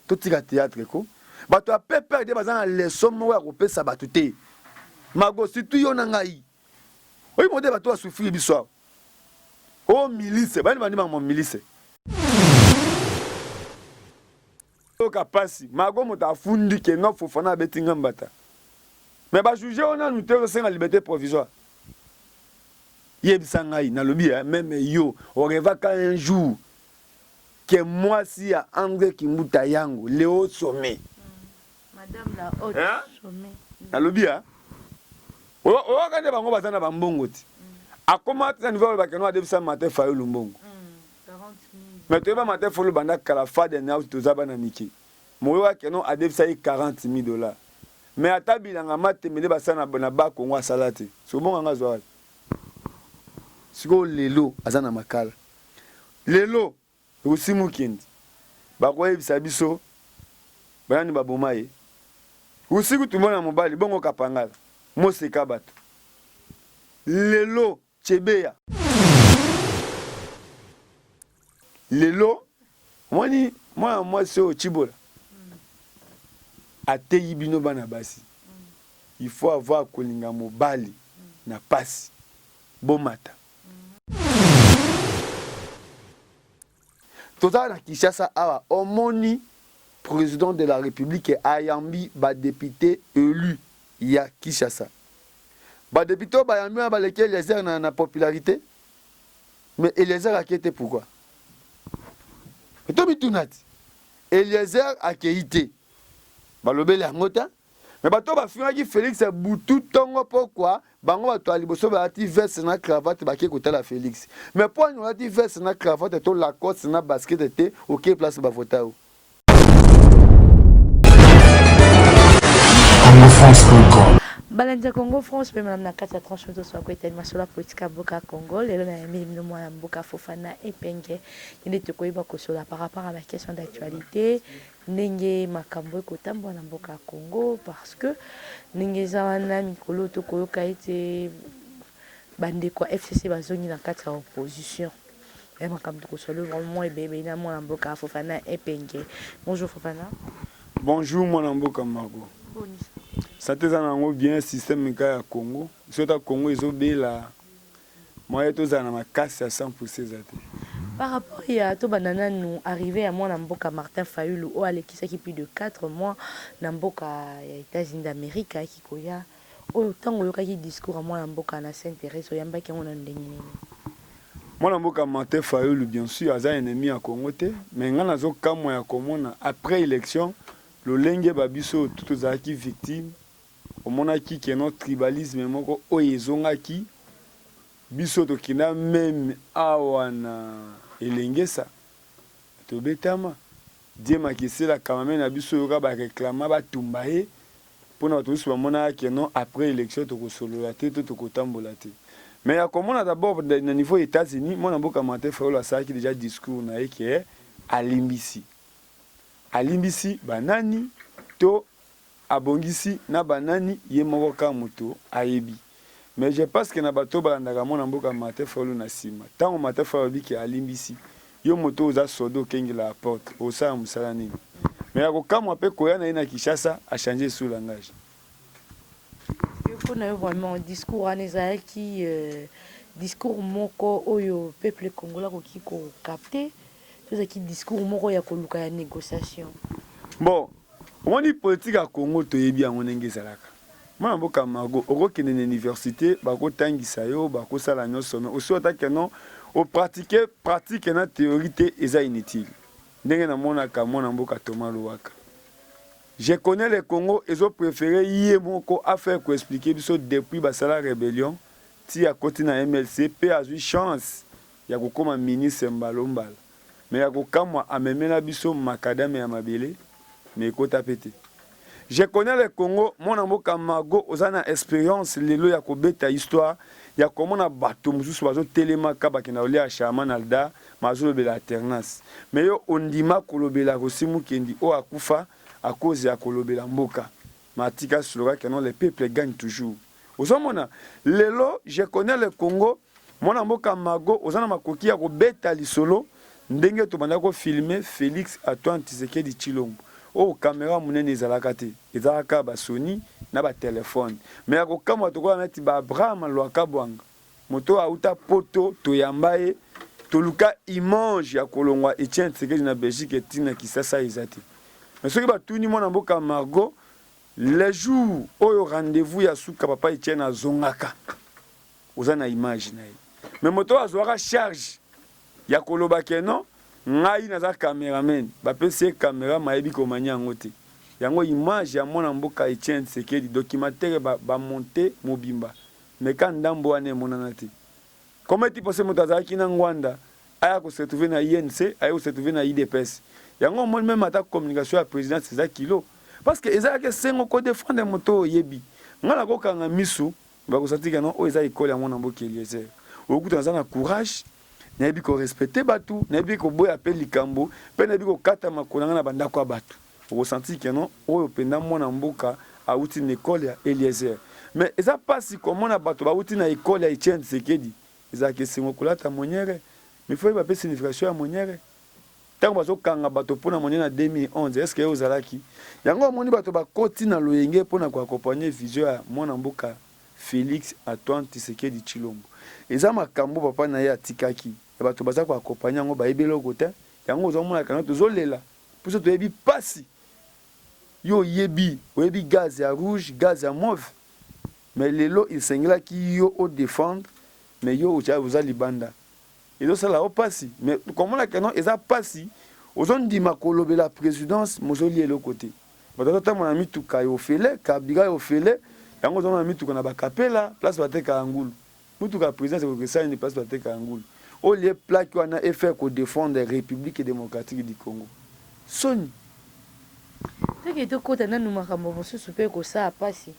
Totika theatre ko. Bato ya PPRD baza na leçon moko ya kopesa bato te. Mago surtout yo na ngai. Oyi modèle bato ba souffrir biso awa. Oh milice, bani bandi bango milice. Oyoka pasi. Mago moto afundi ke non Fofana abeti nga mbata. Mais ba juger yo nanu te ozosenga liberté provisoire. Yebisa ngai nalobi eh, meme yo orevaka un jour que mwasi ya Andre Kimbuta Yango Leo Sommet. Madame la haute Hein? sommet. Nalobi hein? Oyoka nde bango baza na ba mbongo ti. Akoma ti na niveau aloba que non adefisa Martin Fayulu mbongo. Mais toyeba Martin Fayulu banda kala Faden house toza bana mike. Moyoka que non adefisa ye 40 000 dollars. Mais ata bilanga matembe nde basala na ba Congo asala te. Sikoyo mbongo yango azwa wapi? Sikoyo lelo aza na makala. Lelo Rossy Mukendi bakoyebisa biso banani baboma ye? Rossy kutu mwana mobali bongo Kapangala moseka bato. Lelo Chebeya. Lelo omoni mwana mwasi oyo Tshibola ateyi bino bana basi il faut avoir kolinga mobali na pasi bomata. Toza na Kinshasa awa omoni president de la republique ayambi ba deputes elus ya Kinshasa. Ba deputes oyo bayambi wana baleki Eliezer na, na popularite? Mais Eliezer ake te pourquoi? To mituna ti. Eliezer akeyi te. Balobeli yango te. Mais bato oyo bafingaki Felix butu tongo pokwa bango bato ya liboso balati veste na cravate bake kotala Felix. Mais po nini olati veste na cravate to Lacoste na basket te oke place ba vota yo? Congofrance.com. Balandi ya Congo France mpe malamu na kati ya tranche nyonso ya koetali masolo ya politique ya mboka Congo. Lelo nayambi bino mwana mboka Fofana Epenge nde tokoyeba kosola par rapport à ba question d'actualité ndenge makambo ekotambola na mboka ya Congo parce que ndenge eza wana mikolo oyo tokoyoka ete bandeko ya FCC bazongi na kati ya opposition. Ya makambo tokosolo vraiment ebele na mwana mboka Fofana Epenge. Bonjour Fofana. Bonjour mwana mboka Margot. Boni? Santé eza nango bien, système ka ya Congo. Soki ata Congo ezobela moyen tozala na makasi ya 100% eza te. Par rapport ya tobanda nanu arrivée ya mwana mboka Martin Fayulu oyo alekisaki plus de 4 mois na mboka ya Etats-Unis d'Amerique ayaki koya oyo tango oyokaki discours ya mwana mboka na Sainte Therèse oyambaki yango nanu ndenge nini? Mwana mboka Martin Fayulu bien sur aza ennemi ya Congo te mais nga nazo kamwa ya komona après election lolenge ba biso oyo tout tozalaki victime omonaki que non tribalisme moko oyo ezongaki biso tokenda meme awa na Elengesa tobetama Dieu Makesela cameraman na biso oyoka ba reclama batumba ye pona bato mosusu bamonaka que non après election tokosolola te to tokotambola te mais ya komona d'abord na niveau ya Etats-Unis mwana mboka Martin Fayulu asalaki dejà discours na ye que alimbisi alimbisi banani to Abongisi na ba nani ye moko kaka moto ayebi mais je pense que na bato oyo balandaka mwana mboka Martin Fayulu na sima tango Martin Fayulu alobi que alimbisi yo moto oyo oza soda okengelaka porte osala mosala nini mais ya kokamwa pe koya na ye na Kinshasa a changer sous langage. Yo pona yo vraiment discours wana ezalaki discours moko oyo peuple congolais akoki ko capter to ezalaki discours moko ya koluka ya negociation? Bon Omoni politique ya Congo toyebi yango ndenge ezalaka. Mwana mboka Margot oko kende na universite bako tangisa yo bako sala nioso mais osi ata que non o pratiquer pratique na theorie te eza inutile. Ndenge na monaka mwana mboka Thomas Luwaka. Je connais le Congo ezo preferer ye moko a faire ko expliquer biso depuis basala rebellion ti akoti na MLC pe azui chance ya kokoma ministre mbala mbala. Mais ya kokamwa amemela biso macadame ya mabele mais ekota pe te. Je connais le Congo mwana mboka Margot oza na experience lelo ya kobeta histoire ya komona bato mosusu bazo telemaka bakenda kolia acharnement na Aldar mais azolobela alternance mais yo ondima kolobela Rossy Mukendi oyo akufa à cause ya kolobela mboka mais atika slogan que non le peuple gagne toujours ozo mona lelo je connais le Congo mwana mboka Margot oza na makoki ya kobeta lisolo ndenge tobanda ko filmer Felix Antoine Tshisekedi Tshilombo. Oyo camera monene ezalaka te, ezalaka kaka ba Sony na ba telephone. Mais ya kokamwa tokola neti ba Abraham Luakabwanga, moto oyo awuta poto toyamba ye, toluka image ya kolongwa Etienne Tshisekedi na Belgique ti na Kisasa eza te. Mais soki batuni mwana mboka Margot, le jour oyo rendez-vous ya suka papa Etienne azongaka, oza na image na ye. Mais moto oyo azuaka charge ya koloba que non ngai naza cameraman, bapesi ye camera mais ayebi ko manier yango te. Yango image ya mwana mboka Etienne Tshisekedi documentaire ba monter mobimba mais ka ndambo wana emonana te. Comment est-il possible moto azalaki na Ngwanda aya ko se retrouver na UNC, aye ko se retrouver na udps? Yango omoni meme ata communication ya presidence eza kilo parce que ezalaka esengo ko defendre moto oyo oyebi. Ngai nakokanga misu Bako sentir que non oyo eza ecole ya mwana mboka Eliezer. Okuta naza na courage, nayebi ko respecter batu, nayebi koboya pe likambo, pe nayebi kokata makolo na nga na ba ndako ya batu. Oko sentir que non oyo penza mwana mboka awuti na ecole ya Eliezer. Mais eza pasi komona batu bawuti na ecole ya Etienne Tshisekedi. Ezalaka esengo kolata moniere, mais faut oyeba pe signification ya moniere. Tango bazo kanga bato pona monene na 2011 est ce que yo ozalaki? Yango omoni bato bakoti na loyenge pona ko accompagner vision ya mwana mboka Felix Antoine Tshisekedi Tshilombo. Eza makambo papa na ye atikaki ya bato baza ko accompagner yango bayebi eloko te. Yango ozo mona kanga tozo lela biso toyebi pasi. Yo oyebi, oyebi gaz ya rouge, gaz ya mauve mais lelo esengelaki yo o defendre mais yo oza libanda. Ezo sala yo pasi mais komona que non eza pasi ozo ndima kolobela presidence mais ozo lia eloko te. Bato bazo tambola na mituka ya ofele, carburant ya ofele, yango ozo mona mituka na ba kapela place batekaka ngulu. Mutuka ya presidence ekoki kosala nini place batekaka ngulu? Au lieu plaque wana e faire ko defendre Republique democratique du Congo. Soni. Toke tokota nanu makambo mosusu pe ekosala pasi.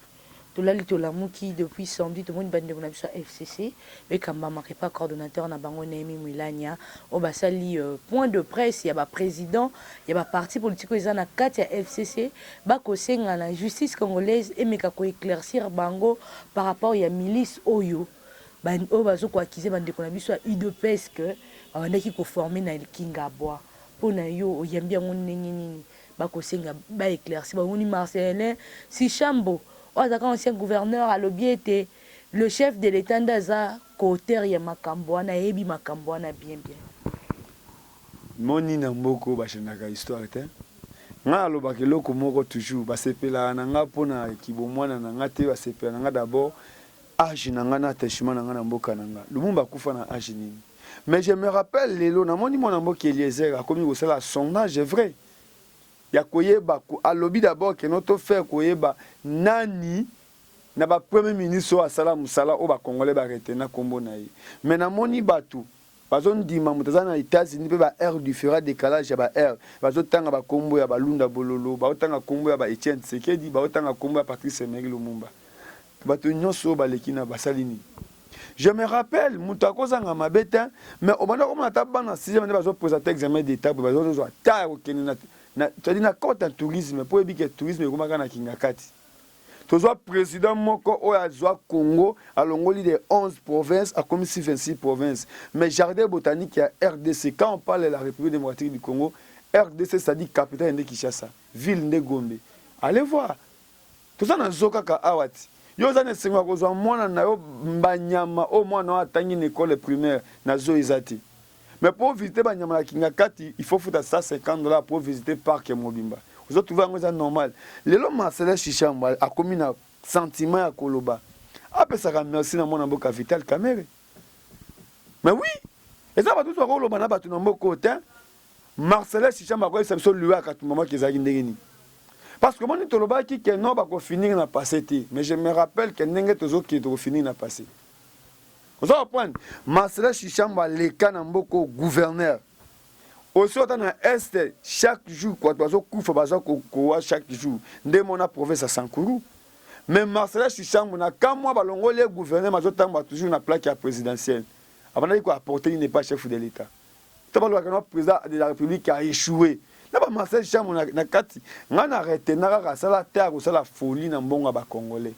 Tolali tolamuki depuis samedi tomoni ba ndeko na biso ya FCC bekambamaka epa coordonnateur na bango Nehemie Mwilanya oyo basali point de presse ya ba presidents ya ba partis politiques oyo eza na kati ya FCC bakosenga na justice congolaise emeka ko eclaircir bango par rapport ya milice oyo oyo bazo ko accuser ba ndeko na biso ya udps que babandaki ko former na Kingabwa. Mpo na yo oyambi yango ndenge nini? Bakosenga ba eclaircir bamoni Marcelin Sishambo oyo azalaka ancien gouverneur alobi ete le chef de l'etat nde aza co-auteur ya makambo wana ayebi makambo wana bien bien. Moni na mboka oyo ba changeaka histoire te. Nga nalobaka eloko moko toujours, basepelaka na nga pona kibomwana na nga te, basepela na nga d'abord age na nga na attachement na nga na mboka na nga. Lumumba akufa na age nini? Mais je me rappelle lelo namoni mwana mboka Eliezer akomi kosala sondage vrai ya koyeba alobi d'abord que non to faire koyeba nani na ba premier ministre oyo asala musala oyo ba congolais ba retena kombo na ye. Mais namoni batu bazo ndima moto aza na Etats-Unis pe ba heures different decalage ya ba heures bazo tanga ba kombo ya ba Lunda Bololo, bazo tanga kombo ya ba Etienne Tshisekedi, bazo tanga kombo ya Patrice Emery Lumumba. Bato nyonso oyo baleki na basali nini? Je me rappelle mutu akozanga mabe te mais obanda komona ata bana 6e nde bazo presenter examen d'etat boye bazozwa ta ya kokende na na c'est-à-dire na cote ya tourisme mpo oyebi ke tourisme ekomaka na Kingakati. Tozwa president moko oyo azwa Congo alongoli de 11 provinces akomisi 26 provinces mais jardin botanique ya rdc quand on parle de la République démocratique du Congo rdc c'est-à-dire capitale nde Kinshasa ville nde Gombe allez voir Toza na zoo kaka awa ti. Yo oza na esengo ya kozwa mwana na yo ba nyama oyo mwana oyo atangi na ecole primaire na zoo eza te. Mais po o visiter ba nyama na kingakati il faut ofuta 150 dollars po o visiter parc mobimba. Ozo trouver yango eza normal? Lelo Marcelin Shishambo akomi na sentiment ya koloba apesaka merci na mwana mboka Vital Kamerhe. Mais oui! Eza batu mosusu bako loba na batu na mboka oyo tein. Marcelin Shishambo akoyebisa biso liwa ya Katumba Mwake ezalaki ndenge nini? Parce que omoni tolobaki que non bako finir na passe te mais je me rappelle que ndenge tozo kende toko finir na passe. Ozo comprendre? Marcelin Shishambo aleka na mboka oyo gouverneur. Aussi ata na est chaque jour bato bazo kufa baza kowa chaque jour nde mona province ya Sankuru. Mais Marcelin Shishambo na kamwa balongoli ye gouverneur mais azo tambola toujours na plaque ya presidentielle. Abandaki ko apporter nini epa chef de l'etat? To balobaka no president de la republique a echoue na ba Marcel Shambo na, na kati nga na retena kaka asala te akosala folie na mbongo ya ba congolais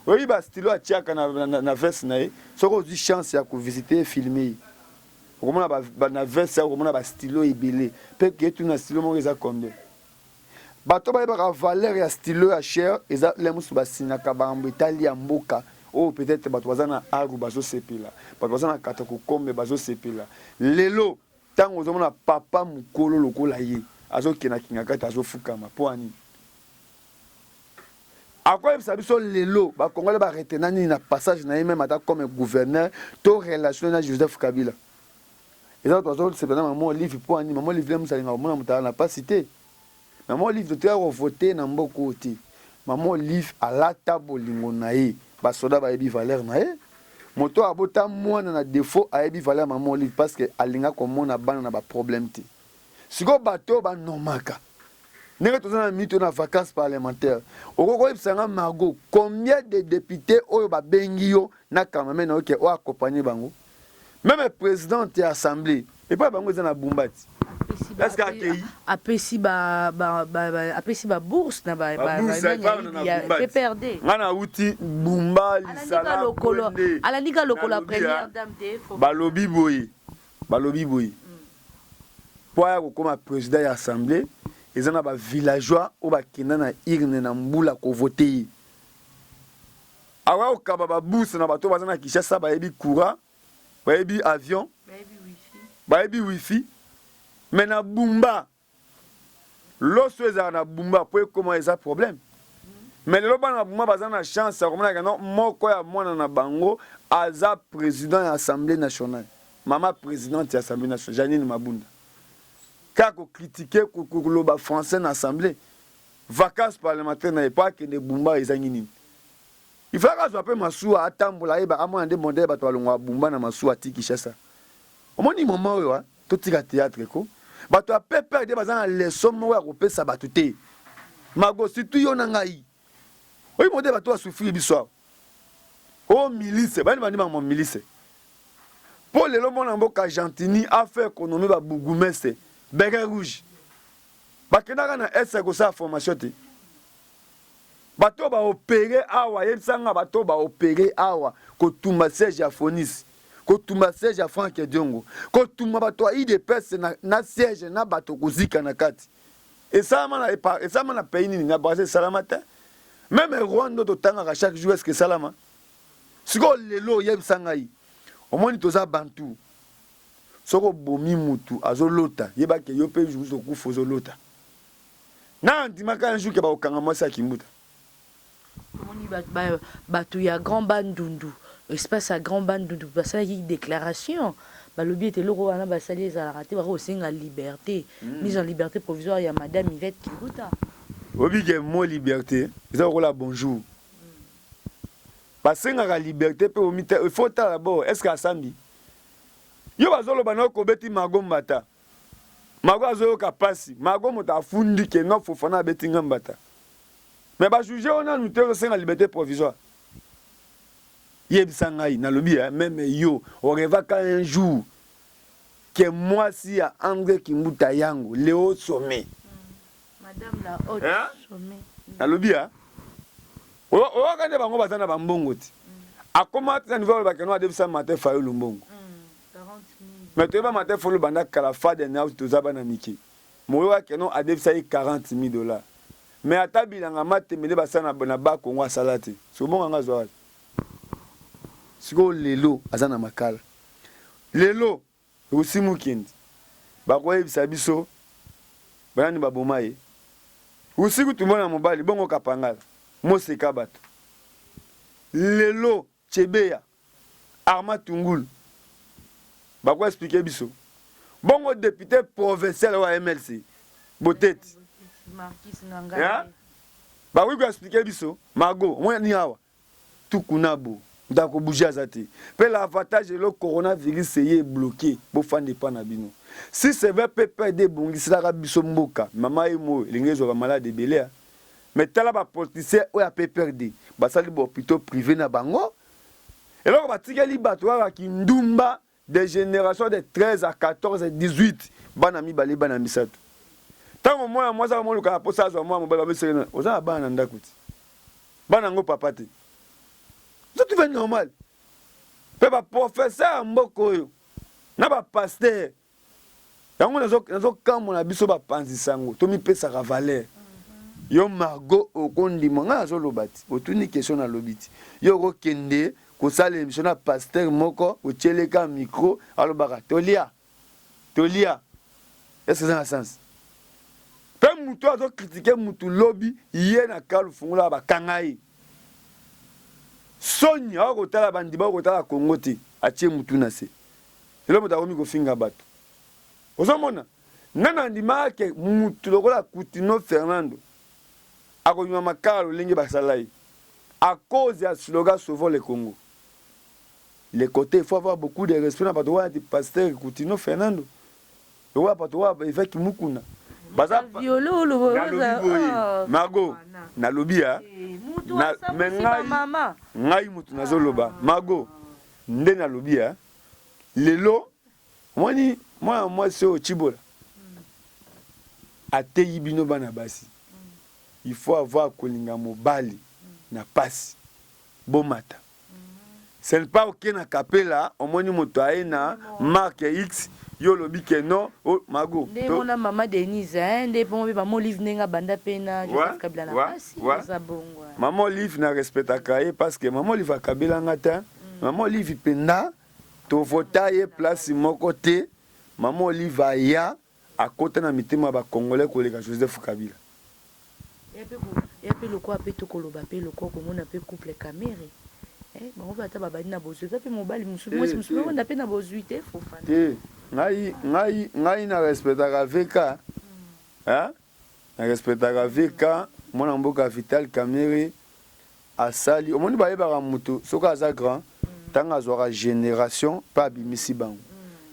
oyebi ba stylo atiaka na, na, na, na veste na ye soki ozwi chance ya kovisite ye filme ye okomona ba, ba, na veste ya okomona ba stylo ebele pe ke tuna stylo moko eza combien. Bato bayebaka valeur ya stylo ya cher eza le mosusu basignaka makambo etali ya mboka oyo. Peut-être bato baza na Aru bazosepela, bato baza na Katakokombe bazosepela. Lelo ntango ozomona papa mokolo lokola ye azokenda Kingakati, azofukama mpo ani akoyebisa biso lelo bakongole baretenir nini na passage na ye, même ata comme gouverneur to relation na Joseph Kabila. Eza bato bazosepela na mama Olive mpo ani mama Olive le mosu alingaka komona moto ala na pasi te. Mama Olive, totoya kovote na mboka oyo te. Mama Olive alata bolingo na ye, basoda bayebi valeur na ye. Moto abota mwana na défaut ayebi valeur mama Olive, parce que alinga komona bana na baproblème te. Sikoyo bato oyo banomaka ndenge toza na mito na vacances parlementaire, okoki koyebisa nga, Margot, combien de député oyo babengi yo na cameraman na yo ke oyo accompagne bango, même présidente ya assemblée epai bango eza na Bumba ti? Est-ce que akei? Apesi babourse na ya PPRD. Nga nauti Bumba, lisala. Alandika lokola première dame te. Balobi boye, balobi boye, mpo aya kokóma président ya assemblée, eza na bavillageois oyo bakenda na urne na mbula kovote ye. Awa kokaba babourse na bato baza na Kinshasa, bayebi courant, bayebi avion, bayebi wifi, mais na Bumba, loso ezala na Bumba mpo ekóma eza problème. Mais lelo bana Bumba baza na chance ya komonaka no moko ya mwana na bango aza président ya Assemblée nationale, mama présidente ya Assemblée nationale Janine Mabunda. Kaka kocritiquer, koloba français na assemblée, vacances parlementaire na ye mpo akende Bumba ezangi nini? Il faut azwa mpe masuwa, atambola, ayeba, amona nde modèle bato balongwaka Bumba na masuwa ti Kinshasa. Omoni moma oyo, totika théâtre ko. Bato ya PPRD baza na leçon moko ya kopesa bato te. Mago, surtout yo na ngai, oyi modèle bato basouffrir biso awa. Oyo milice bani bandi bango milice mpo lelo mwana mboka Gentini afa économie, babourgmestre béret rouge bakendaka na est kosala formation te. Bato baopérer awa, yebisanga, bato baopérer awa kotumba siège ya Fonis, kotumba siège ya Frank Diongo, kotumba bato ya UDPS na siège na bato kozika na kati, esalama na pays nini? Na Brazil esalama te, même Rwanda totangaka chaque jour, est-ce esalama? Sikoyo lelo oyebisa ngai, omoni toza bantu, soki obomi mutu azolota, yebake yo mpe jour okufa ozolota. Na andimaka un jour ke bakokanga mwasi ya Kimbuta. Omoni bato ya Grand Bandundu, espace ya Grand Bandundu, basalaki déclaration, balobi ete eloko wana basali ezalaka te. Bakosenga liberté, mise en liberté provisoire ya madame Yvette Kimbuta. Oyebi ke mo liberté eza lokola bonjour. Basengaka liberté mpe omi te, il faut tala d'abord est ce que asambi. Yo bazoloba na yo kobeti Mago mbata, Mago azoyoka mpasi. Mago moto afundi ke no Fofana abeti nga mbata, mais bajuge oyo nanu te, ozosenga liberté provisoire. Yebisa ngai, nalobi même yo orêvaka un jour ke mwasi ya André Kimbuta yango Leo Sommet? Madame la haute sommet. Nalobi ya oyaka nde bango baza na bambongo ti akoma ti na niveau alobaka no adebisa Martin Fayulu mbongo. Mais toyeba Martin Fayulu banda kala, faden out, toza bana mike moyoka keno adebisa ye 40 000 dollars. Mais ata bilanga matemele basala na Bakongo asala te, soki bongo anga azwa wapi? Sikoyo lelo aza na Makala. Lelo Rossy Mukendi bakoyebisa biso banani baboma ye. Rossy kutu mwana mobali bongo Kapangala moseka bato. Lelo Chebeya, Armand Tungulu bakoexpliquer biso bongo député provincial wa MLC Boteti bakoki koexpliquer biso. Mago, omoni awa tukuna bo moto akobouger aza te. Mpe l'avantage, lelo coronavirus eye ebloquer, bofanda epa na bino. Si c'est vrai PPRD ebongiselaka biso mboka, mama ye moyo elingi ezwa bamalade ebele. Mais tala bapoliticien oyo ya PPRD basali bahôpitaux privé na bango, eloko batikeli bato kaka kindumba de génération de 13 à 14 18, bana mibale, bana misato. Ntango mwana mwasi akomolukaka mposa azwa mwana mobali, babiseke oza na bana na ndako ti bana yango papa te. Eza tout fait normal. Mpe baprofesseur ya mboka oyo na bapasteur yango, nazokamwa na biso bapanzi sango, tomipesaka valeur. Yo Margot okondima ngai nazoloba ti otuni question nalobi ti yo okokende kosala emission na pasteur moko otieleka micro alobaka tolia tolia est ce que eza na sens? Pe mutu azo critique mutu lobi ye na kalu fungola bakanga ye soni awa kotala bandiba kotala Congo te atie mutu na se lelo moto akomi kofinga bato ozomona Nani andimaka ke mutu lokola Kutino Fernando akobima makala lolenge basala ye à cause ya slogan sauvons le Congo? Le cote il faut avoir beaucoup de respect na bato wana ti pasteur Kutino Fernando lokola bato wana eveque Mukuna baza nalobi boye Margot nalobi ya mais ngai ngai mutu nazoloba Margot nde nalobi ya lelo Omoni mwana mwasi oyo Tshibola ateyi bino bana basi il faut avoir kolinga mobali na pasi bomata ce n'est pas oke na kapela omoni moto aye na marque X yo olobi ke non oh, Mago nde mona mama Denise hein nde bongo pe mama Olive ndenge abanda pe na Joseph Kabila na pasi eza bongo mama Olive na respectaka ye parce que mama Olive akabela nga te mama Olive penda To vota ye place moko te, maman Olive aya akota na mitema ya ba congolais koleka Joseph Kabila. Ya pe lokola pe tokoloba pe lokola komona pe couple Kamere eh bango pe ata babandi na bozui eza pe mobali mosusu mwasi mosusu pe banda pe na bozui te Fofana. Te ngai ngai ngai na respectaka VK hein na respectaka VK mwana mboka Vital Kamere Asali omoni bayebaka mutu soki aza grand tango azuaka generation pe abimisi bango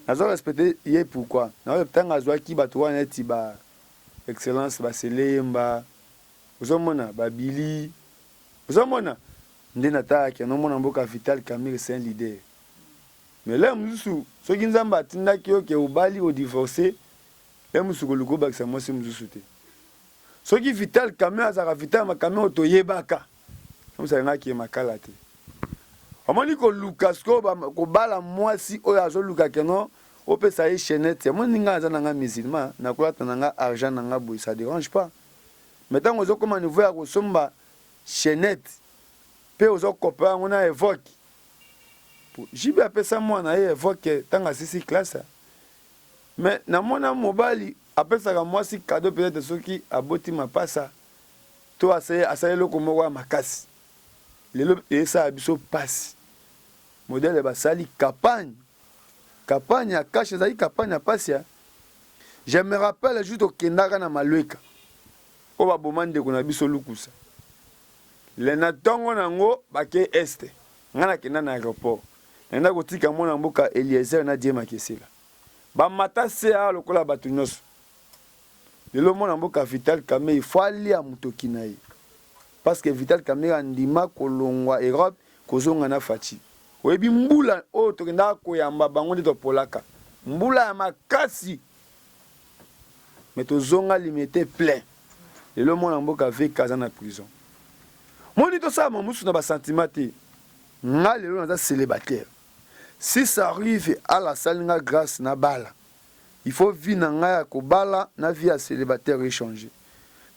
nazo respecte ye pourquoi tango azuaki batu wana neti ba excellence ba seleyemba ozo mona ba billy ozo mona nde natalaki no mwana mboka vital kamere c'est un leader mais l'heure mususu soki nzambe atindaki yo ke obali o divorce l'heure mususu koluka obakisa mwasi mususu te. Soki vital kamerhe azalaka vital kamerhe oyo toyebaka soki alingaki ye makala te. Omoni koluka sikoyo kobala mwasi oyo azoluka que non opesa ye chainette omoni nga naza na nga musulman nakolata na nga argent na nga boye ça derange pas mais tango ozokoma niveau ya kosomba chainette pe ozo comparer yango na evoque JB apesa mwana ye evoque tango asisi classe Mais namona mobali apesaka mwasi cadeau peut etre soki aboti mapasa to asali eloko moko ya makasi. Lelo esala biso pasi. Modèle basali campagne, campagne ya cash ezali campagne ya pasi hein. Je me rappelle jour tokendaka na Malueka oyo baboma ndeko na biso Lukusa. Le na tongo na yango bake Est. Nga nakenda na aeroport. Nakenda kotika mwana mboka Eliezer na Dieu Makesela. Ba mata CA lokola batu nioso. Lelo mwana mboka Vital Kamerhe il faut alia mutoki na ye. Parce que Vital Kamerhe andima kolongwa Europe kozonga na Fatshi. Oyebi mbula oyo tokendaka koyamba bango nde topolaka. Mbula ya makasi. Mais tozonga limete plein. Lelo mwana mboka VK aza na prison. Moni tosala mamusu na ba sentiment te. Nga lelo naza celibataire. Si ça arrive Allah asali nga grace na bala il faut vie na nga ya kobala na vie ya celibataire e changer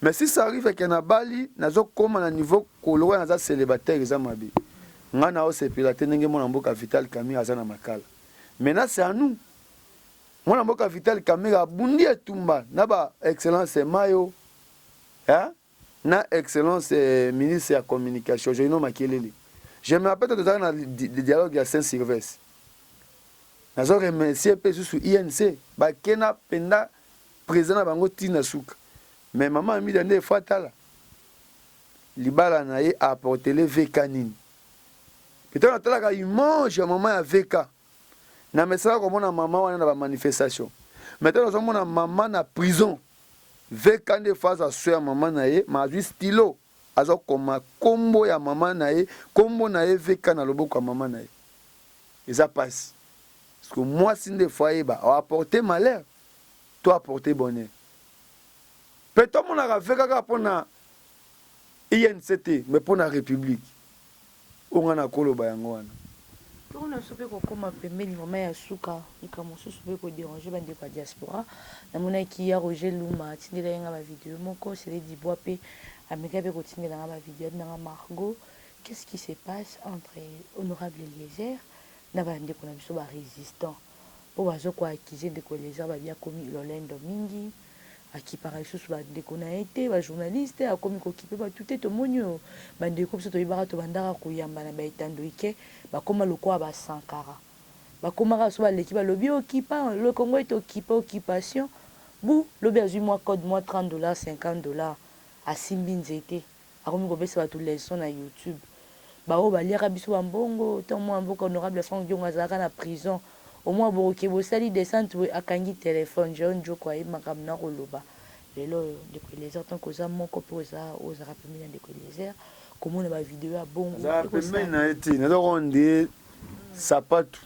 mais si ça arrive que na bali nazo koma na niveau lokola naza celibataire eza mabe nga nao sepela te ndenge mwana mboka Vital Kamerhe aza na makala maintenant c'est à nous mwana mboka Vital Kamerhe abundi etumba na ba excellence Mayo hein na excellence ministre ya communication Joino Makelele je me rappelle tozalaki na dialogue ya Saint Sylvestre nazo remercier pe susu INC bakena penda président na bango ti na suka mais mama Amida nde efo atala libala na ye apportele VK nini peut-être natalaka image ya mama ya VK na mesala komona mama wana na ba manifestation mais ntango nazomona mama na prison VK nde faut azwa soin ya mama na ye ma azwi stylo azo koma kombo ya mama na ye kombo na ye VK na loboko ya mama na ye eza pasi parce que mwasi nde faut ayeba a apporter malheur to apporter bonheur pe tomonaka VK kaka pona INC te mais pona republique Oyo nga nakoloba yango wana. Tour na biso pe kokoma pembeni vraiment ya suka, likambo mosusu pe ko deranger ba ndeko ya diaspora. Namonaki ya Roger Luma atindelaki nga ba video moko, Cele Dubois pe. Ameka mpe kotindela nga ba video na nga: "Margot, qu'est-ce qui se passe entre honorable Eliezer na bandeko na biso barésistant?" Mpo bazo koaccuser ndeko Eliezer, babi akomi lolendo mingi, akipaka lisusu bandeko na ye te, bajournaliste, akomi kokipe bato te. Tomoni oyo bandeko biso toyebaka, tobandaka koyamba na baetando ike, bakóma lokola basankara, bakomaka so baleki, balobi okipa le Congo ete okipa occupation bu lobi, azwi mwa code, mwa 30 dollars, 50 dollars, asimbi nzete, akomi kopesa bato leçon na YouTube. Baoyo baliaka biso bambongo, ntango mwana mboka honorable Frank Diongo azalaka na prison, omwa bokoke bosali descente boye, akangi telefone. Jean Njoko ayebi makambo na koloba. Lelo oyo ndeko Eliezer, tant oza moko mpe oza ozalaka pembeni ya ndeko Eliezer, komona bavideo ya bongo? Azala pembeni na ye te, naza konde sapatu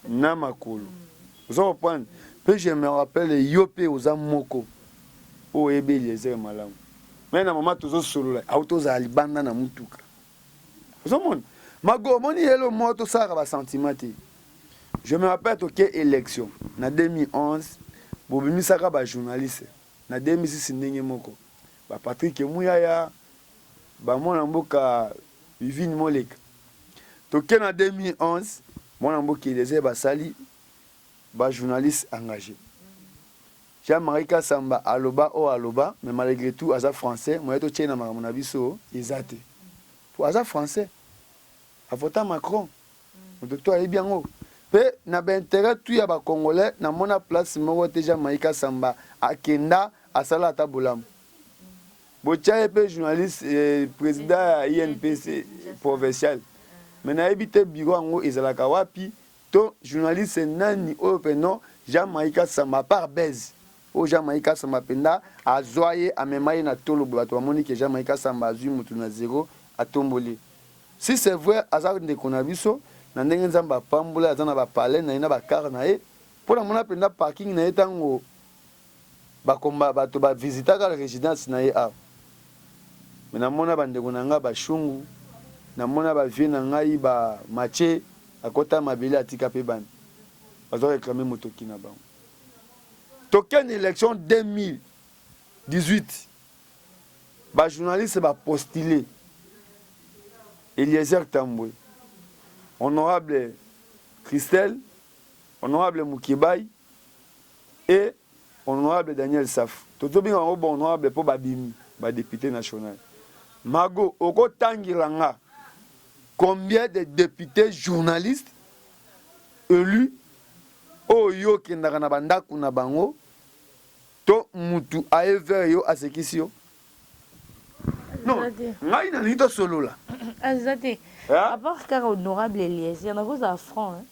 na makolo, oza comprendre. Mpe je me rappelle, yo mpe oza moko oyo oyebi Eliezer malamu. Me na mama tozosolola, au tozala libanda na mutuka, ozomona mago, omoni yelo moko tosalaka basentiment te. Je me rappelle, toke élection na 2011, bobimisaka bajournaliste na 2006 ndenge moko, bapatrik Muyaya, bamwana mboka Vivine Moleka. Toke na 2011, mwana mboka Eliezer, basali bajournaliste engagé. Jean-Marie Kasamba aloba oyo aloba, mais malgré tout aza français, moye totie na makambo na biso eza te, po aza français, avota Macron, moto to ayebi yango. Mpe na baintérêt tu ya bacongolais, namona place moko te Jean-Marie Kasamba akenda asala ata bolamu. Botya ye mpe journaliste, président ya UNPC provincial, mais nayebi te bureau yango ezalaka wapi to journaliste nani oyo mpe Jean-Marie Kasamba, par base oyo Jean-Marie Kasamba mpenza azwa ye, amema ye na tolo. Bato bamoni ke Jean-Marie Kasamba azwi motu na zéro, atomboli. Si c'est vrai, aza ndeko na biso na ndenge Nzambe apambola, aza na bapalais na ye na bacar na ye, mpo na mona mpenza parking na ye, ntango bakomba bato bavisitaka résidence na ye awa. Me namona bandeko na ngai bashungu, namona bavieux na ngai bamatie akɔta mabele, atika mpe bana baza réclame motoki na bango. Tokende élection 2018, bajournaliste bapostule Eliezer Tambwe, honorable Christelle, honorable Mukebai et honorable Daniel Safu. Tozobenga bango bon honorable mpo babimi badéputé national. Mago, okotangela nga combien de députés journalistes élus oyo okendaka na bandako na bango to mutu aye vers yo, asekisi yo? Non, ngai nalingi tosolola. Aza te, à part kaka honorable Eliezer, nakozala franc,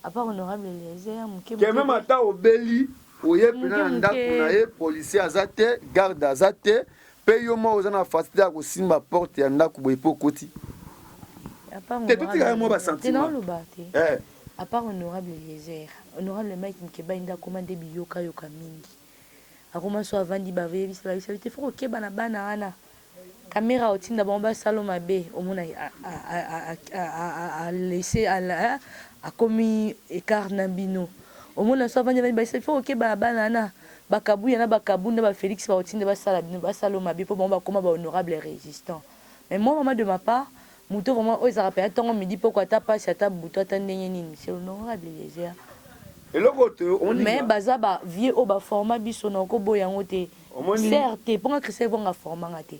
à part honorable Eliezer moke. Ke même ata obeli, oye mpena na ndako na ye, policier aza te, garde aza te, mpe yo moko oza na facilité ya kosimba porte ya ndako boye mpo okoti te. Totikaka mwa basentiment. Oloba te. À part honorable Eliezer, honorable Mike Mukebai nde akoma nde biyokayoka mingi. Akoma so avandi, bayebisa bayebisa te, fo kokeba na bana wana, kamera otinda bango basala mabe. Omona alese, akomi écart na bino. Omona so avandi, avandi, bayebisa, fo kokeba na bana wana, bakabuya na bakabunda, bafélix baotinda basala bino, basala mabe, mpo bango bakoma bahonorable résistant. Mais moi, vraiment, de ma part, moto vraiment oyo ezalaka mpenza ntongo, midi, poko, ata pasi, ata butu, ata ndenge nini, c'est honorable Eliezer. Eloko to Mais baza bavieux oyo baforma biso na okoboya yango te, certes, mponga Christian ebonga aformanga te.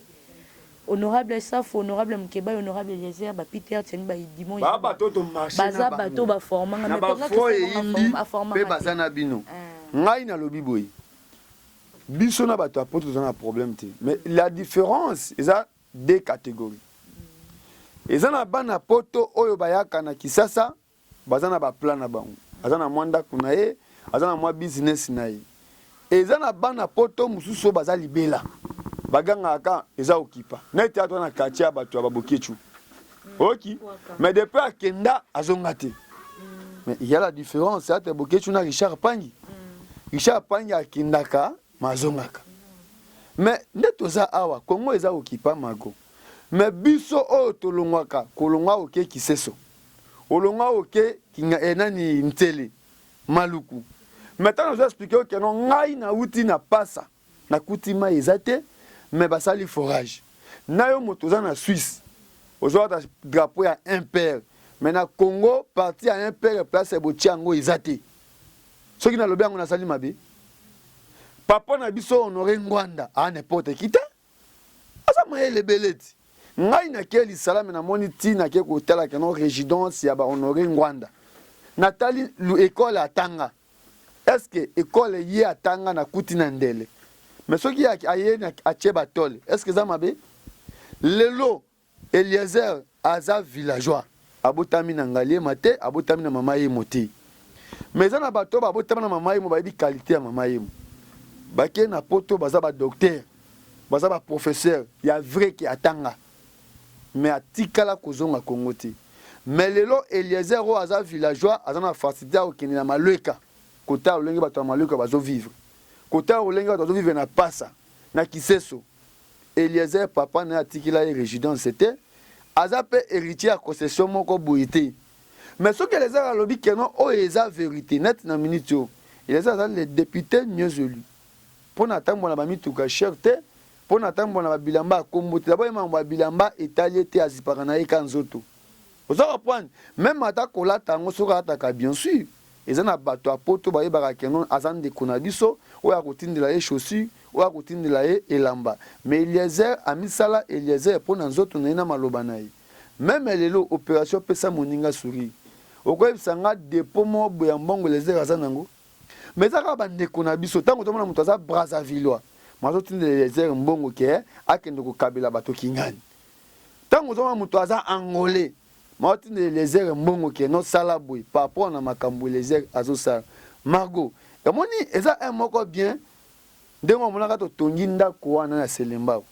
Honorable Safu, honorable Mokeba, honorable Eliezer, bapeter Tiani, baidimon, baza bato baformanga. Na bafro eyindi mpe baza na bino. Ngai nalobi boye, biso na bato ya poto toza na problème te, mais la différence eza deux catégories. Eza na bana poto oyo bayaka na Kisasa, baza na baplan na bango, aza na mwa ndako na ye, aza na mwa business na ye. Eza na bana poto mosusu oyo baza libela, bagangaka ka eza okipa neti ato na quartier ya bato ya babokecu oki, mais depuis akenda, azonga te. Mais il y a la différence ate Bokecu na Richard Pangi. Richard Pangi akendaka ma azongaka, mais nde toza awa, Congo eza okipa mago. Mais biso oyo tolongwaka, kolongwa oke Kiseso, olongwa oke kinga, nani, Ntele, Maluku. Mais ntango nazo expliquer oke no, ngai nauti na pasa, nakuti mai eza te, mais basali forage. Na yo moto oza na Suisse, ozolata drapeau ya MPR, mais na Congo parti ya MPR place ya botia yango eza te. Soki nalobi yango nasali mabe? Papa na biso Honore Ngwanda a n'importe qui te, aza mayele ebele ti. Ngai nake lisala me namoni ti nake kotala keno résidence ya ba Honore Ngwanda, natali école atanga. Est ce que école ye atanga nakuti na ndele? Mais soki aye atie batole, est ce que eza mabe? Lelo Eliezer aza villageois, abotami na Ngaliema te, abotami na mama Yemo te, mais eza na bato babotami na mama Yemo, bayebi qualité ya mama Yemo, bakei na Poto, baza badocteur, baza baprofesseur ya vrai ke atanga, mais atikala kozonga Congo te. Mais lelo Eliezer oyo aza villageois aza na facilité ya kokende na Malweka kotala lolenge bato ya Malweka bazovivre, kotala lolenge bato bazovivre na Pasa, na Kiseso. Eliezer, papa na ye atikela ye résidence te, aza mpe héritier ya concession moko boye te. Mais soki Eliezer alobi keno oyo eza vérité net na minute oyo, Eliezer aza le député mieux élu mpo na atambola na bamituka cher te, mpo na atambola na babilamba ya kombo te. D'abord ye makambo ya bilamba etali ye te, azipaka na ye ka nzoto. Oza comprendre? Même ata kolata yango, soki alataka, bien sûr eza na bato ya Poto bayebaka keno aza ndeko na biso oyo akotindela ye chaussure, oyo akotindela ye elamba. Mais Eliezer amisala Eliezer mpo na nzoto na ye na maloba na ye. Même lelo opération pesa moninga sourire, okoyebisa nga dépôt moko boye ya mbongo Eliezer aza nango? Mais eza kaka bandeko na biso. Ntango tomona moto aza Brazzavillois, azotindela Eliezer mbongo ke akende kokabela bato Kingani. Ntango ozomona moto aza Angolais, maotindela Eliezer mbongo ke nosala boye par rapport na makambo Eliezer azosala. Margot, emoni eza un moko bien ndenge omonaka totongi ndako wana ya Selembao,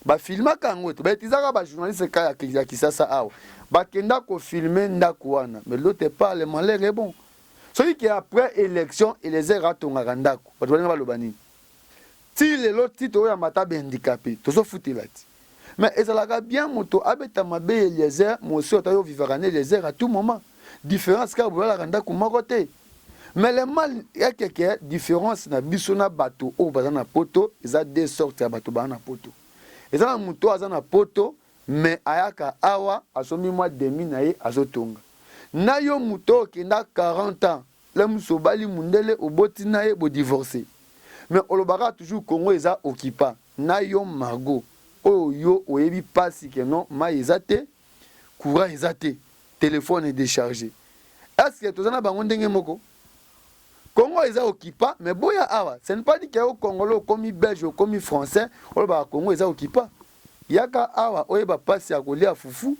bafilmaka yango te, bautiliseraka bajournaliste ka ya Kisasa awa, bakenda kofilmer ndako wana. Mais l'autre part, le malheur est bon. Soki ke après élection Eliezer atongaka ndako, bato balinga baloba nini? Ti lelo ti toyamba ata bahandicapé, tozofutela ti. Mais ezalaka bien moto abeta mabe Eliezer mosi ata yo vivaka na Eliezer à tout moment. Différence kaka bolalaka ndako moko te. Mais le mal yakeke différence na biso na bato oyo baza na Poto, eza deux sortes ya bato baza na Poto. Eza na moto aza na Poto mais ayaka awa, asombi mwa demi na ye, azotonga. Na yo moto okenda 40 ans, le mosu obali mundele, oboti na ye, bodivorce, mais olobaka toujours Congo eza occupé. Na yo Margot oyo, yo oyebi mpasi ke non, mai eza te, courant eza te, téléphone déchargé. Est ce que toza na bango ndenge moko? Congo eza occupé, mais boya awa, ce n'est pas dit ke o Congolais okomi Belge, okomi Français, olobaka Congo eza occupé. Yaka awa oyeba mpasi ya kolia fufu,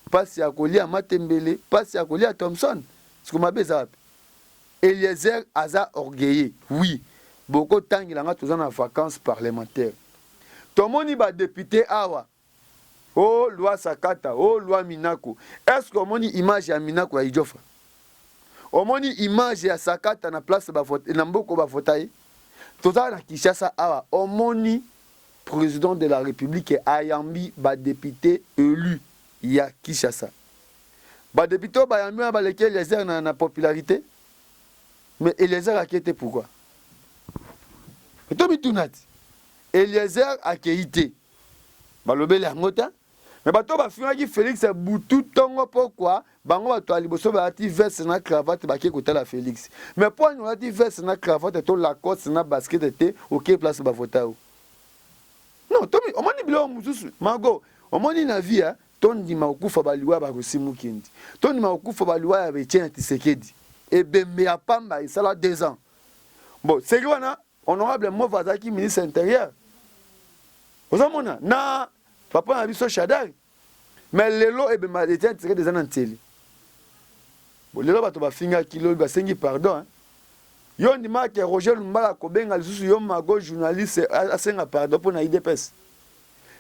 mpasi ya kolia matembele, mpasi ya kolia Thomson. Siko mabe eza wapi? Eliezer aza orgueilleux, oui. Bokotangela nga, toza na vacances parlementaire, tomoni badéputé awa o loi Sakata, o loi Minaku. Est ce que omoni image ya Minaku ya Idiofa? Omoni image ya Sakata na place na mboka bavota ye? Toza na Kinshasa awa, omoni président de la République ayambi badéputé élu ya Kinshasa? Badéputé oyo bayambi wana baleki Eliezer na popularité, mais Eliezer akei te. Pourquoi? Tomituna ti Eliezer akei te, balobeli yango te. Mais bato bafingaki Félix butu ntongo pokwa, bango bato ya liboso balati veste na cravate, bakei kotala Félix. Mais mpo ani olati veste na cravate to Lacoste na basket te, okei place bavota yo? Non, tomi omoni biloko mosusu. Mago, omoni na vie, tondima kokufa baliwa ya barosi Mukendi, tondima kokufa baliwa ya Etienne Tshisekedi, ebembe ya pamba esala 2 ans. Bon, seri wana honorable Mova azalaki ministre intérieur, ozomona na papa na biso Shadari. Mais lelo ebembe Etienne Tshisekedi eza na ntieli. Bon, lelo bato bafingaki, lobi basengi pardon, hein? Yo ndimaka Roger Lumbala kobenga lisusu yo Mago journaliste asenga pardon mpo na UDPS?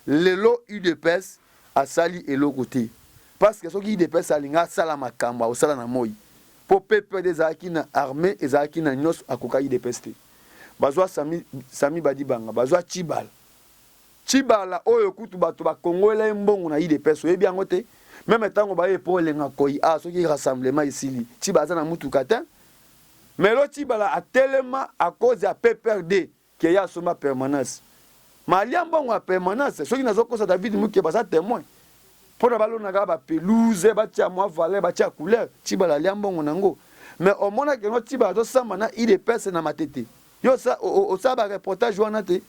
Lelo UDPS asali eloko te, parce que soki UDPS alingi asala makambo, akosala na moi, mpo PPRD ezalaki na armée, ezalaki na nyonso, akoka UDPS te. Bazwa Sami, Sami Badibanga, bazwa Chibala. Chibala oyo kutu bato bakongolela ye mbongo na UDPS, oyebi yango te. Même ntango baye po elenga koi a soki rassemblement esili, Chibala aza na mutuka te. Mais lo Chibala atelema à cause ya PPRD ke ye asomba permanence. Ma alia mbongo ya permanence. Soki nazokosa David Mukeba aza témoin. Pona balona kaka ba pelouse, batia mwa valeur, batia couleur, Tshibala alia mbongo nango. Mais omona que no Tshibala azosamba na UDPS na Matete. Yo osala ba reportage wana te.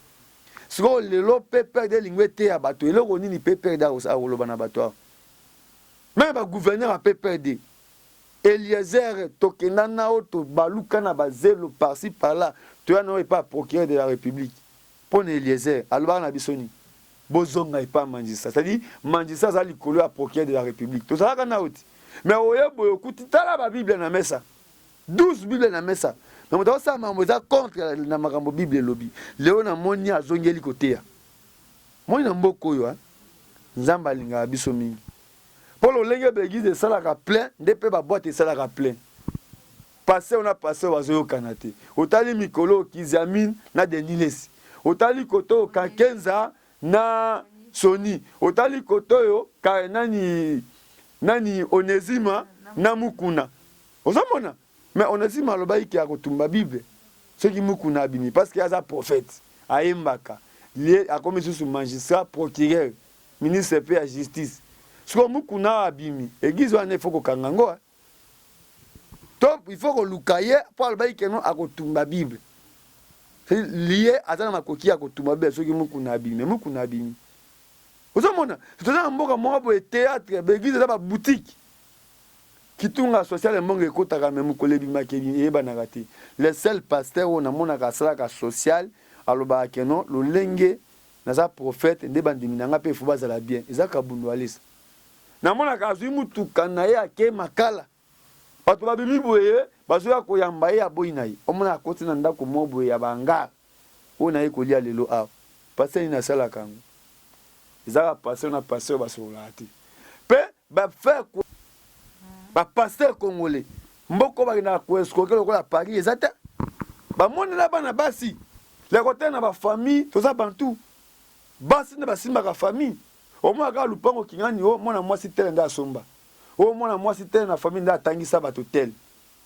Sikoyo lelo PPRD elingi eteya bato eloko nini PPRD akoloba na bato awa? Meme ba gouverneur ya PPRD Eliezer tokenda nao tobaluka na ba zelo par ci par là toya nao epa procureur de la Republique pona Eliezer alobaka na biso nini? Bozonga epa magistrat c'est à dire magistrat aza likolo ya procureur de la Republique tozalaka nao ti mais oye boye okuti tala ba bible na mesa 12 bible na mesa mais moto akosala makambo eza contre na makambo bible elobi lelo namoni azongeli koteya moni na mboka oyo hein? Nzambe alingaka biso mingi Po lolenge ba eglise esalaka plein nde pe ba boite esalaka plein. Pasteur na pasteur bazo yokana te. Otali mikolo oyo Kiziamine na Denis Lessi. Otali kote oyo Kankenza na Sony. Otali kote oyo ka nani nani Onesima na Mukuna. Ozo mona? Mais Onesima alobaki ke akotumba bible soki Mukuna abimi parce que aza prophète. Ayembaka. Ye akomi susu magistrat procureur. Ministre pe ya justice. Sikoyo mukuna awa abimi eglise wana il faut kokanga ngo hein. To il faut koluka ye po alobaki que non akotumba bible. Liye aza na makoki ya kotumba bible soki mukuna abimi mais mukuna abimi. Ozo mona toza na mboka moko boye theatre ba eglise eza ba boutique. Kitunga social mbongo ekotaka mais mukolo ebimaka eyebanaka te. Le seul pasteur oyo namonaka asalaka social alobaka que non lolenge Naza prophète nde ba ndimi na nga pe il faut bazala bien eza kabundu alesa namonaka azui mutuka naye ake makala batu babimi boye bazoya koyamba ye aboyi naye omona akoti na ndaku moko boye ya ba hangar oyo naye kolia lelo awa pasteur nini asalaka yango eza kaka pasteur na pasteur basololaka te pe ba faire ba pasteur congolais mboka oyo bakendaka ko escroquer lokola Paris eza te bamonela bana basi leko te na ba famille toza bantu basi nde basimbaka famille omona kaka lupango kingani o mwana mwasi tele nde asomba o mwana mwasi tele na famille nde atangisa bato tele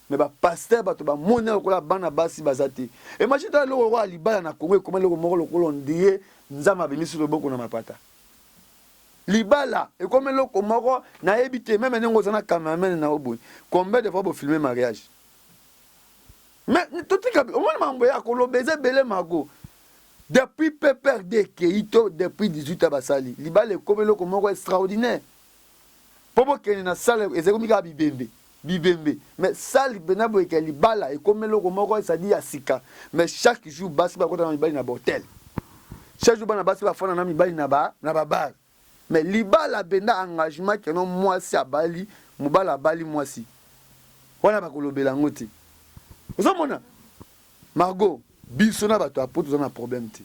mais ba pasteur bato bamona lokola bana basi baza te imagine tala eloko lokola libala na Congo ekoma eloko moko lokola ondire Nzambe abimisi loboko na mapata Libala ekomi eloko moko nayebi te meme ndenge oza na cameraman na yo boye combien de fois bo filme mariage mais totika omoni mambo ya koloba eza ebele Margot depuis PPRD ekeyi to depuis 18 ans basali libala ekomi eloko moko extraordinaire po bokende na salle ezakomi kaka bibembe bibembe mais salle pena boye ke libala ekomi eloko moko c'est-à-dire ya sika mais chaque jour basi bakota na mibali na ba hotel chaque jour bana basi bafanda na mibali na ba na ba bar mais libala penda engagement ke no mwasi abali mobali abali mwasi wana bakolobela yango te ozomona Margot biso na bato ya poto toza na problème te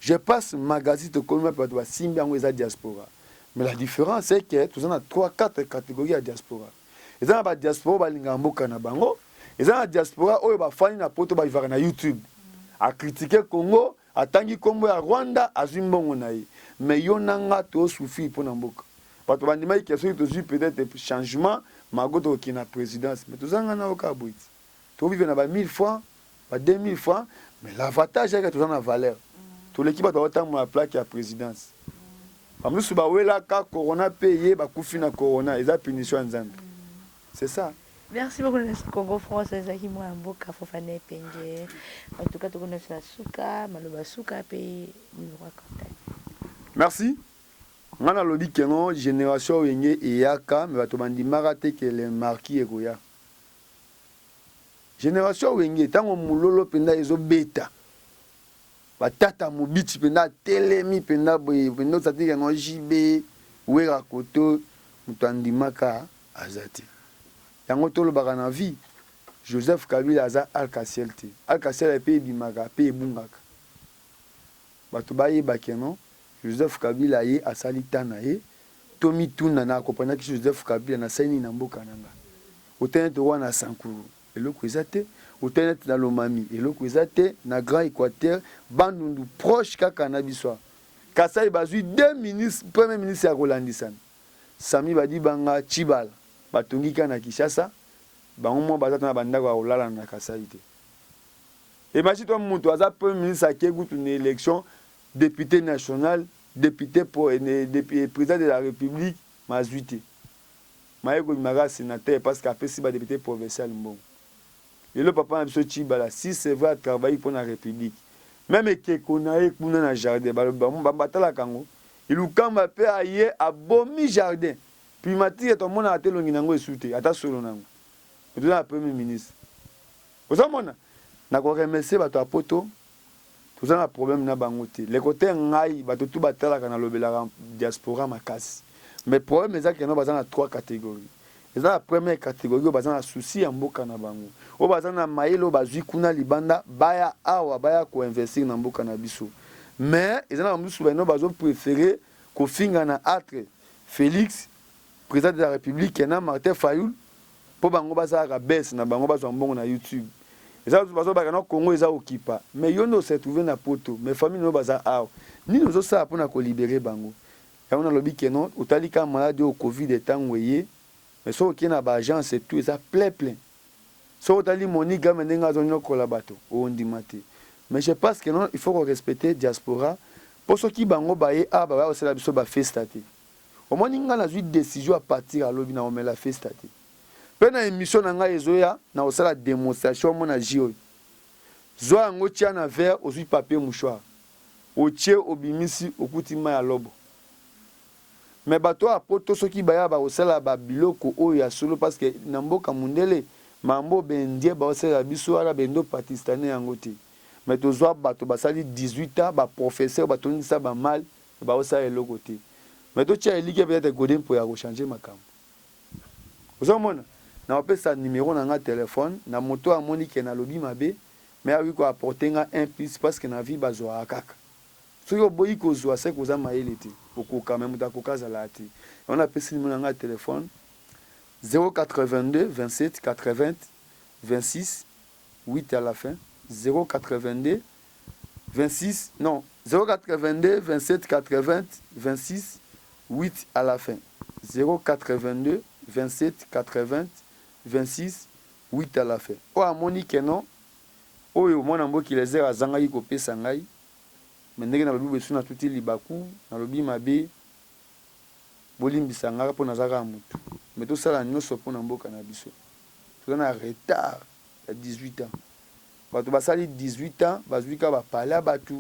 je passe magazine tokomi wapi bato basimbi yango eza diaspora mais la différence c'est que toza na 3 4 catégories ya diaspora eza na ba diaspora oyo balingaka mboka na bango eza na diaspora oyo bafandi na poto bavivaka na youtube akritike congo atangi nkombo ya rwanda azwi mbongo na ye mais yo na nga tosouffrir mpo na mboka bato bandimaki ke soki tozwi peut-être changement mago tokokende na présidence mais tozanga na yo kaka boye ti tovivre na ba 1000 francs ba 2000 francs mais l'avantage yake toza na valeur toleki bato baotambola plaque ya présidence bamosusu bawelaka corona mpe ye bakufi na corona eza punition ya nzambe c'est ça. Merci beaucoup na Congo France ezalaki mwana mboka Fofana Epenge en tout cas tokomi na suka maloba suka pe numéro ya contact. Merci. Nga nalobi que non generation wenge eyaka mais bato bandimaka te que le marquis ekoya. Generation wenge tango mulolo penza ezo beta ba tata mobiti penza atelemi penza boye penza osati que non JB werra koto mutu andimaka aza te yango tolobaka na vie Joseph Kabila aza alcaciel te alcaciel pe ebimaka pe ebungaka Bato bayeba que non Joseph Kabila aye asali temps na ye, tomituna na accompagnaki Joseph Kabila nasali nini na mboka na nga? Otali neti lokola na Sankuru eloko eza te, otali neti na Lomami eloko eza te, na Grand Equateur, Bandundu proche kaka na biso awa. Kasaï bazui deux ministres, premier ministre ya kolandisana, Samy Badibanga, Tshibala, batongi kaka na Kinshasa, bango moko baza ata na ba ndako ya kolala na Kasaï te. Imagine toi mutu aza premier ministre ake kutu na election. Député national, député président de la République, mazwi te. Maye kobima kaka sénateur parce que apesi ba député provincial mbongo. Lelo papa na biso Tshibala, si c'est vrai atravaille mpo na République, même ekeko na ye kuna na jardin batalaka yango. Ilukamba mpe aye abomi jardin primature, tomonaka te elongi nango esu te, ata solo nango. Toza na premier ministre, ozomona. Nakoremercier bato ya Poto, toza na problème na bango te. Leko te, ngai bato tu batalaka, nalobelaka diaspora makasi, mais problème eza que non, baza na trois catégories. Eza na première catégorie oyo baza na souci ya mboka na bango, oyo baza na mayele oyo bazwi kuna libanda, baya awa, baya koinvestir na mboka na biso. Mais eza na bamosusu bano bazopréférer kofinga na entre Félix, président de la République, na Martin Fayulu, mpo bango bazalaka bese na bango, bazwa mbongo na YouTube. Eza bazobaka na Congo eza okipa, mais yo nde ose trouve na Poto, mais famille nayo baza awa. Nini ozosala mpona kolibérer bango? Yango nalobi que non, otali kaka maladi oyo Covid, ntango eye, mais soki okei na baagence, tout eza plein plein. Soki otali MoneyGram ndenge azonyokola bato, ondima te. Mais je pense que non, il faut korespecter diaspora, mpo soki bango baye awa, baya kosala biso bafesta te. Omoni, ngai nazwi décision à partir alobi na omela festa te. Mpe na émission na ngai ezoya, na kosala démonstration. Omona jus oyo, zwa yango, tia na verre, ozwi papier mouchoir, otie, obimisi, okuti mai ya lobo. Mais bato ya Poto soki baya, bakosala babiloko oyo ya solo, parce que na mboka mondele, mambo baindien baosalela biso wana, bendo pakistanais yango te. Mais tozwa bato basali 18 ans, baprofesseur, batondisa bamal, baosala eloko te. Mais totia eliki, peut-être Godé mpo ya kochanger makambo. Ozomona, na kopesa numéro na nga telefone na moto amoni que nalobi mabe, mais akoki koapporter nga un plus, parce que na vie bazwaka kaka. Soki oboyi kozwa, seke oza mayele te, okoka me moto akoka azala te. Yango napesi numéro na nga telefone: 082 27 80 26 8 à la fin. 082 26, non, 082 27 80 26 8 à la fin. 082 27 80 26 8 à la fin. Oyo amoni que non, oyo mwana mboki Lezer azangaki kopesa ngai, mais ndenge nalobi boye, natuti libaku, nalobi mabe, bolimbisa ngaka mpo naza kaka motu. Mais tosala nyonso mpo na mboka na biso. Toza na retard ya 18 ans. Bato basali 18 ans, bazwi kaka bapale ya bato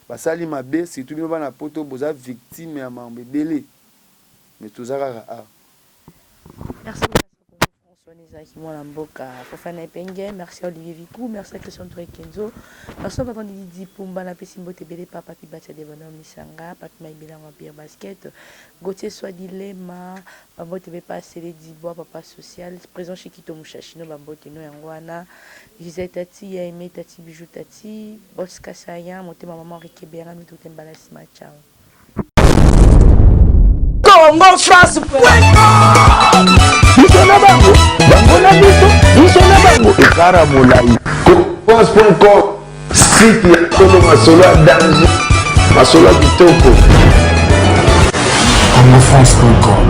basali mabe. Surtout bino bana Poto, boza victime ya mambo ebele, mais toza kaka awa. Merci. Ezalaki mwana mboka Fofana Epenge. Merci à Olivier Vicou, merci à Christian Touré Kenzo, merci à patron Didi Pumba. Napesi mbote ebele pa Papi Batia de Bonhomme Misanga, Papi Maibilango, Empire Basket, Gauthier Swadilema, bambote ebe pa Sele Dibois, papa social, président Chikito Mushashino, bambote no yango wana, Gisèle Tati, Yaime Tati, Bijou Tati, Bos Kasayan, motema mama Rike Bera Mitote, mbala nsima, ciao. Congo France. Biso na bango, bango na biso, biso na bango, ekara molai. France.com, site ya solo, masolo ya danger, masolo ya kitoko. Congofrance.com.